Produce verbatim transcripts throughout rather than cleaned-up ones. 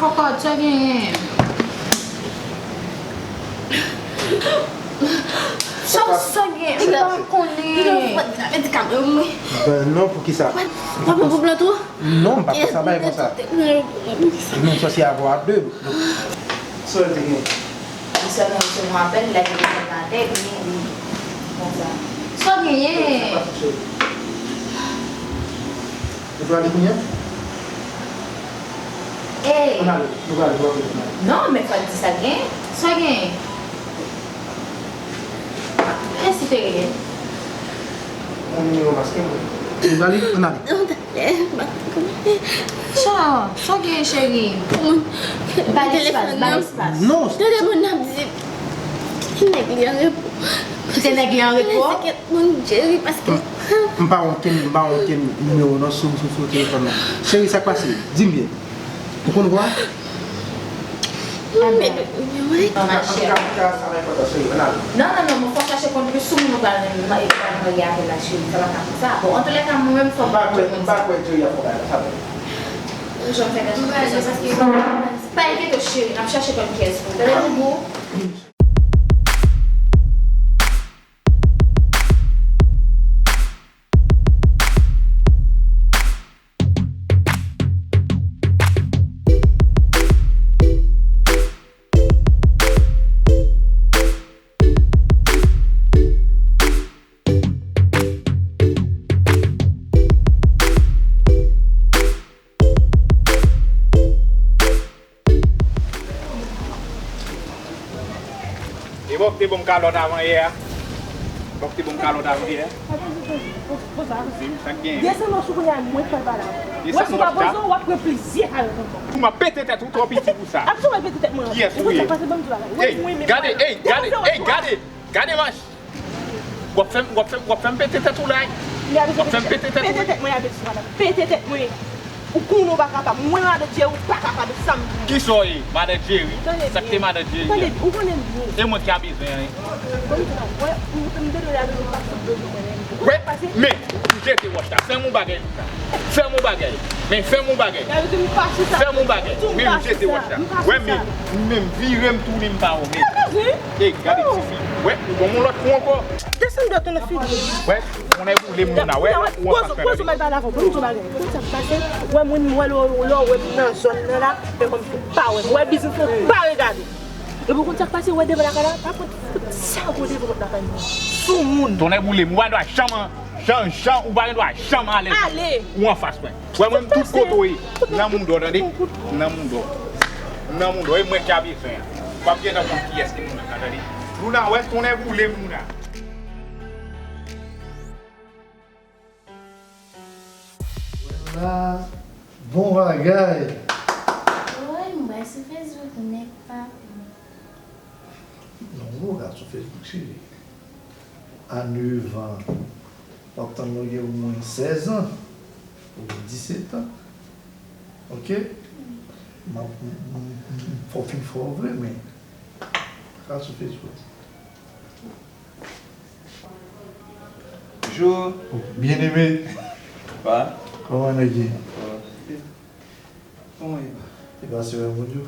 Kòkòt, sa genyen? Sa, sa genyen? M pa konnen. Medikaman mwen. Ben non, poukisa? Papa pou pran tou? Non, m pa fè sa bay konsa. Non, sa se avwa de. Sa w te gen? Li sèlman resevwa apèl, li lage telefòn nan atè, epi li konsa. Sa w genyen? Ou prale kounye a? Ey! Ann ale, nou prale, nou prale, nou prale. Non, men fò l di sa l genyen. Sa w genyen? Kiyès ki te rele? Yon nimewo maske, wi. Ou prale, ann ale. Sa, sa w genyen, cheri? Ba l espas, ba l espas. Non. Tande moun nan ap di, kite nèg li an repo. Kite nèg li an repo? Moun Jerry, paske m pa wè okenn, m pa wè okenn nimewo non sou, sou, sou telefòn nan. Cheri, sa k pase? Di m byen. Ou konn vwa? Antouka, antouka, sa pa enpòtan, cheri, ann ale. Non, non, non, mwen fò chache konn ki sou moun ou pral, pral marye avè l la, cheri. Sa pa ka konsa. Bon, antoulèka, mwen menm fò m pa kwè, m pa kwè Jerry ap fè bagay la, sa vre. Ou janm fè kèk bagay, paske pa enkyete w, cheri, n ap chache konn kiyès pou ou. Tande, boubou? E bò k te ban m kalòt avan yè a. Bò k te ban m kalòt avan yè a. Di m sa k genyen. Desann nan sou kounye a, mwen k pral pale avè w. Desann nan sou kounye a. Wè si w pa poze w, w ap pran plizyè kalòt ankò. Pou m ap pete tèt ou twò piti pou sa. Ap sou mwen pete tèt mwen. Kiyès ou ye? Ou konn sa k pase, ban m di w bagay. Ey, gade, ey, gade, ey, gade, gade manch. W ap fè m, w ap fè m, w ap fè m pete tèt ou la. W ap fè m pete tèt ou. Pete tèt mwen, Abel, sou madanm. Pete tèt mwen. Ou konnen w pa kapab. Mwen, madan Jerry, ou pa kapab, e sa m di w. Kisa w ye? Madan Jerry? Sa k te madan Jerry a? Tande byen, ou konnen m byen. E mwen ki pa bezwen anyen. Ban m di w, wè, m, m te dwe la, m pa sot bezwen mwen menm. Wè, men, ou jete wòch la. Fè m yon bagay, Luka. Fè m yon bagay. Men fè m yon bagay. Fè m yon bagay. Men m jete wòch la. Wè, men, men m vire m tounen m pa wè w, men. E, gade tifi. Wè, ou ban m yon lòt kou ankò. Desann dwèt ou nan figi m. Wè, tonnè boule m, Luna, wè, ou anfas mwen. Poze w, poze w, m al pale avè w, ban m di w bagay. Ou konn sa k pase? Wè, mwen, mwen, lè w, lè w wè m nan zòn nan la, fè kòmsi w pa wè m. Wè, biznis mwen, pa regade. Epi w konn sa k pase, wè, devan lakay la, pa pran fout sa w pran devan pòt lakay mwen. Soumoun. Tonnè boule m, ou pa dwa janm, jan, jan, ou pa gen dwa janm ale. Ale. Ou anfas mwen. Wè, mwen, tout kote w ye, nan mouda w, tande? Nan mouda w. Nan mouda w, e mwen ki a bezwen an. W ap gentan konn kiyès ki moun nan, tande? Luna, wè, tonnè boule m, Luna. Wè la, bon bagay. Woy, m bay sou Facebook nèt pa. Non, ou ka sou Facebook, cheri. A nèf an, w ap tann lè w gen omwen sèz an, oubyen disèt an. Ok? M ap, m, m, m, fò fin fò vre, men ou ka sou Facebook. Bonjou. Byen eme. Wa? Kòman nèg ye? Wa. Kòman e pa? E pase wè moun yo?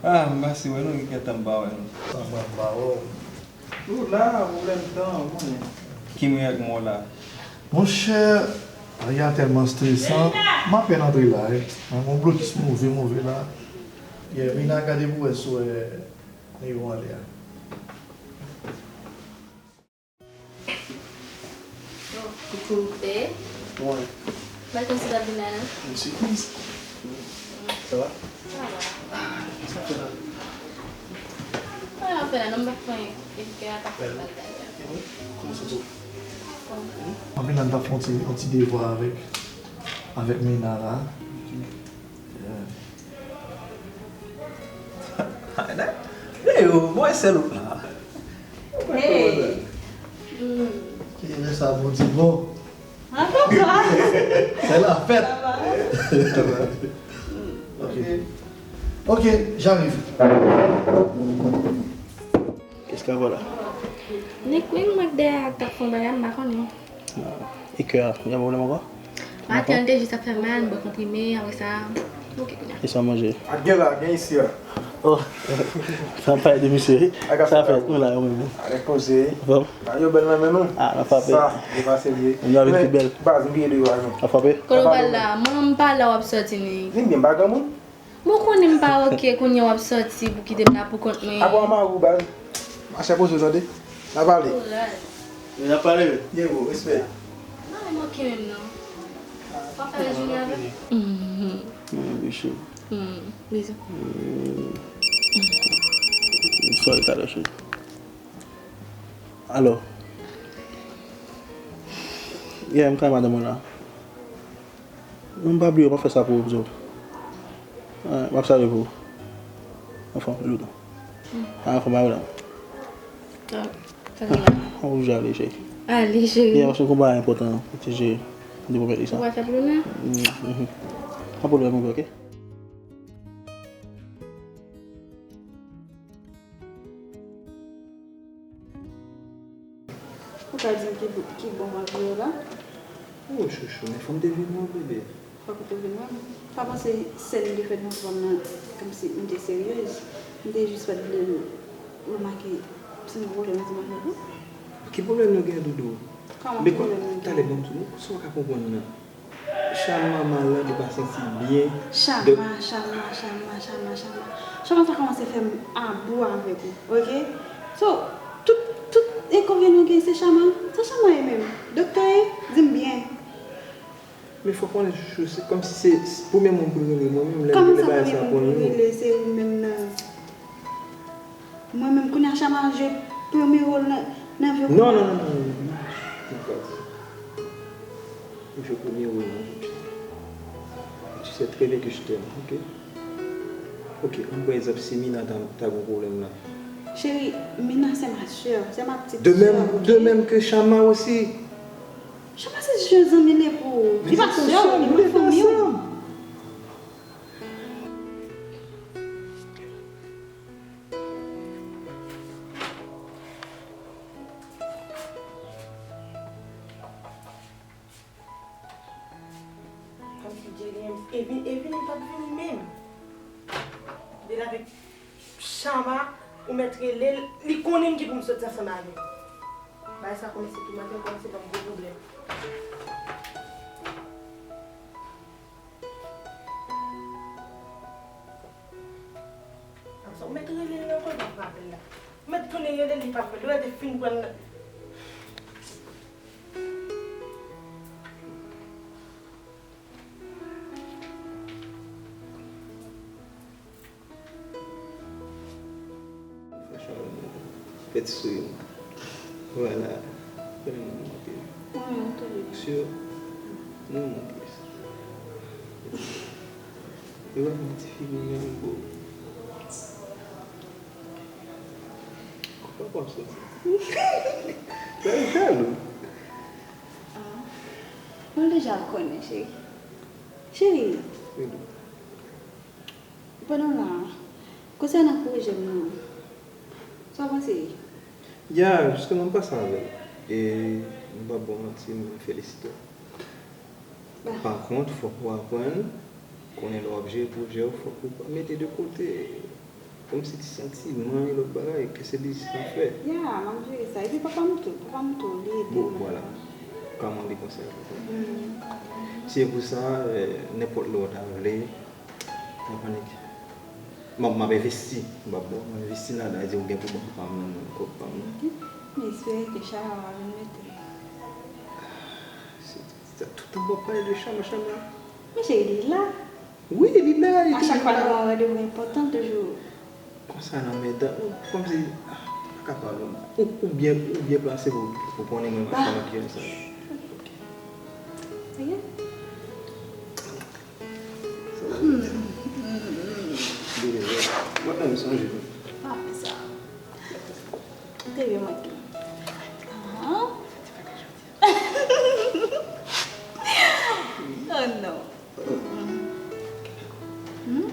Ah, m pase wè nou, gen kèk tan m pa wè nou. Sa mwen m pa wè w. Ou la, pwoblèm tan, ou konnen. Ki mwen ak mwen la? Monchè, bagay la tèlman stresan, m apèn antre la, wi. Mwen gon blokis move, move la. Yeah, Mina, gade pou wè si w wè nivo anlè a. Koukou. Hey. Mwen. Mwen konn si w t ap vin la, non? Yon sipriz. Sa va? Sa va. Ah, sa fè la? Sa va fè la, non, m pa fè anyen. Epi kè a pa fè bagay la. E mwen? Kòman sa sou? Anpil nan t ap fè yon ti, yon ti devwa avèk, avèk Mina la. Yeah. Hey, yo, mwen sèl ou la. Hey. Ki lè sa bon di bon. Antouka. C'est la fête. Ça va. Ça va. Ok. Ok, j'arrive. Qu'est-ce qu'il y a là? Ni Queen, mwen dèyè ak t ap fè yon bagay, m pa konnen. Ah, e kè a, gen pwoblèm ankò? Maten an te jis ap fè mal, m bwè konprime, apre sa, Ok, kounye a. E sa w manje? Ak gen la, gen isi a. Oh, sa pale de misye. Sa fè nou la, yo menm. Alèk poze. Bon. A, yo bèl nan men nou. Ah, nan frape. Sa, depase l ye. Nou avèk pi bèl. Baz, m vire deyò a nou. Nan frape? Kote w pral la? Mwen, m pa la w ap sòti ni. Vin byen, m pa granmoun. Bon, konnen m pa ok, kounye a w ap sòti pou kite m la pou kont mwen. Apa w mari w, baz? Mache poze w tande. N a pale. Kouraj. N a pale wi. Byen, bro, respè. M pa menm ok menm non. W ap fè jounen avè m? Mhm. Mm, bichou. Mm, bizou. Mm. Sorry, talè, cheri. Alò. Yeah, m kay madanm mwen la. Non, m pa bliye w, m ap fè sa pou ou, bro. Ah, m ap salye pou ou. Anfòm, Louton. Ah, anfòm, pa yon dam. Ah, sa gen la? Ah, ou oblije ale, cheri. Ale, cheri. Yeah, paske konba a enpòtan, ou te je de pwopèt li sa. Ou pral fè pou nou? Mm, mhm. Pa pwoblèm, ok? Ou ka di m ki, ki bon m ap jwe la? Oh, chouchou, men fò m te vin wè w, bebe. Fòk ou te vin wè m. Pa panse sèn li te fè nan fòm nan, kòmsi m te seryez. M te jis pa t vle remake si m gen pwoblèm ansanm avèk ou. Ki pwoblèm nou gen, Doudou? Kòman pwoblèm nou gen? Men talè, bon, sa w ka konprann nan. Chama malad, li pa santi l byen. Chama, Chama, Chama, Chama, Chama. Chama sa kòmanse fè m abou avèk ou, ok? So, tout, tout enkonvenyan nou gen se Chama. Sa Chama ye menm? Doktè ye? Di m byen. Men fòk konnen, chouchou, se kòmsi se, se premye moun pou rele mwen menm, lè m rele bagay sa pou nou. Kòman sa premye moun pou rele, se ou menm nan? Mwen menm, kounye a Chama jwe premye wòl nan, nan vi w kounye a. Non, non, non, non, non, non. M pa di. M jwe premye wòl nan vi w. Tu sais très bien que je t'aime, ok? Ok, ann pran egzanp, si Mina ta, ta gen pwoblèm la. Cheri, Mina c'est ma sœur, c'est ma petite sœur, ok? De même, de même que Chama aussi. Chama se jan zanmi li pou ou. Li pa sè w, li pa fanmi w. Kòmsi Jerry, Evin, Evin, li p ap vini menm. Li la avèk Chama, ou mèt rele l, li konnen m gen pou m soti ansanm avè l. Bagay sa kòmanse tou maten, kòmanse ban m gwo pwoblèm. Apre sa, ou mèt rele l ankò, li p ap rapè l la. Ou mèt tounen rele l, li p ap rele. Ou mèt fin pran l. Franchman, fèt sou yo. Vwala. Konnen mwen monte. Mwen monte. Sure. Mwen monte. E wè mwen ti figi menm bo. Kòman w ap soti? Sa jalou. Ah. Mwen deja konnen, cheri. Cheri. Wi, doudou. Pandan w la a, konsènan pwojè m nan, sa w panse? Ya, jisteman, m pase avè l. E m p ap ba w manti, mwen felisite w. Pa kont, fòk ou aprann konnen lè w ap jere pwojè w, fòk ou pa mete de kote kòmsi ti santiman e lòt bagay, ke se biznis n ap fè. Ya, m ap jere sa. Epi papa m tou, papa m tou, li ede m. Bon, vwala. Kòman li konsèy ou? Se pou sa, eh, nenpòt lè w ta vle, pa panik. M ap, m ap envesti. M ap, m ap envesti ladan, di ou gen pou ban pa m nan, nan kòb pa m nan. Ok. M espere ke Chama va vin mete. Se, se tout tan w ap pale de Chama, Chama. Men cheri, li la. Wi, li la, li toujou la. A chak fwa nou gen yon randevou enpòtan, toujou. Konsa nan men dan, ou kòmsi, ah, pa ka pale. Ou, ou byen, ou byen plase pou, pou konnen mwen, Chama ki jan sa. Ok. Ok. Mwen menm sonje. Pa fè sa. Te vle manke. Ahan. Oh non. Hmm?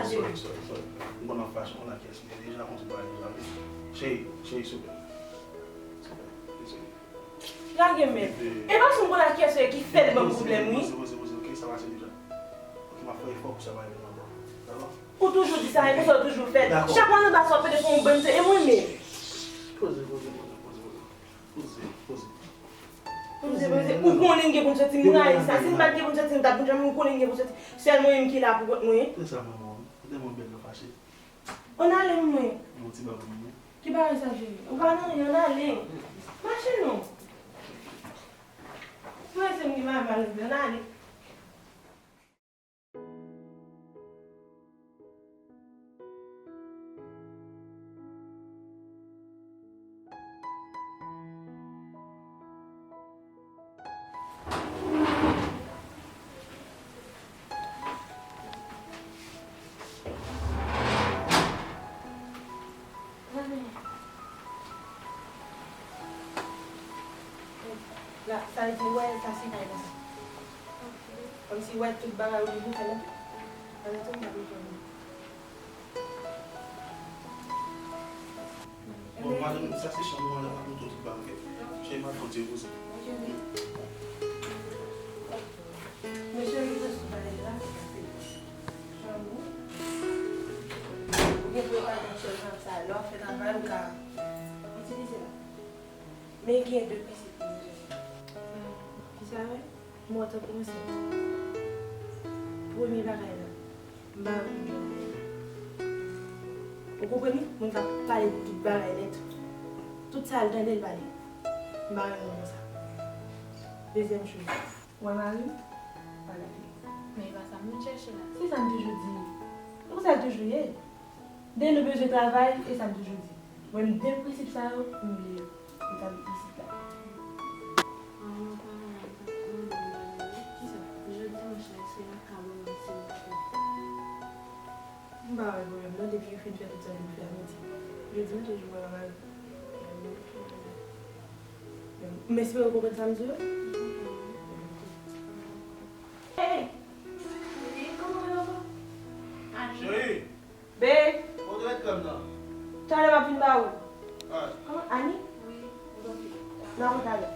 Sorry, sorry, sorry. M konn w ap fache, m konn a kiyès li ye deja, yon ti bagay deja, wi. Cheri, cheri, souple. Souple, desole. Lage men. E pa si m konn a kiyès li ye ki fè l ban m pwoblèm, wi. Poze, poze, poze, poze, ok, sa pase deja. Ok, m ap fè efò pou sa pa rive ankò. Dakò? Ou toujou di sa, e konsa ou toujou fè l. Dakò. Chak mwa nan bas w ap pede fè yon bon misye, e mwen menm. Poze, poze, poze, poze, poze. Poze, poze. Poze, poze. Ou konnen m gen pou m soti, m rayi sa. Si m pa t gen pou m soti, m t ap janm, ou konnen m gen pou m soti. Sèl mwen menm ki la pou kont mwen. Se sa, manman. Ou tèlman bèl, ou fache. Ann ale, mwen. Yon ti bagay pou mwen. Ki bagay sa, cheri? Ou pa nan anyen, ann ale. Mache non. Mwen se m ki mal, mal, ann ale. La, sa vle di, wè, sa se kay la. Kòmsi, wè, tout bagay ou li pou fè nan tout. Nan tout bagay ou fè. Bon, madanm, sa se chanm ou, madanm, ap montre tout bagay, ok? Cheri, m ap fè yon ti repoze. Mesye, li te sou bagay la, se chanm ou. Ou gen pou yo pa gen chanm sa, lè w ap fè travay, ou ka itilize la. Men gen de prensip pou nou jere. Kisa wè? Mwen, tankou mwen se premye bagay la. M pa renmen moun. Ou konprann wi? Moun k ap pale tout bagay nèt. Tout sa l tande l pale. M pa renmen moun konsa. Dezyèm chou. Wè mari m? Pa gade. Men e pa sa m vin chèche la. Se sa m toujou di. Se konsa l toujou ye. Depi nou bezwen travay, e sa m toujou di. Mwen, m de prensip sa yo, m bliye yo. M t ap isit la. An, mwen pa renmen, mwen pa renmen bagay yo. Kisa? Jodi, monchè, se makab ou menm, silvouplè. M pa wè pwoblèm non, depi yo fin fè tout sa yo pou fè a midi. Jodi, m toujou wè bagay. M espere w konprann sa m di w. Hey! Wi, kòman w ye ankò? Cheri! Babe! Kote w ret krèm nan? Talè m ap vin ba ou. Alright. Kòman, Ani? Wi. N a wè talè.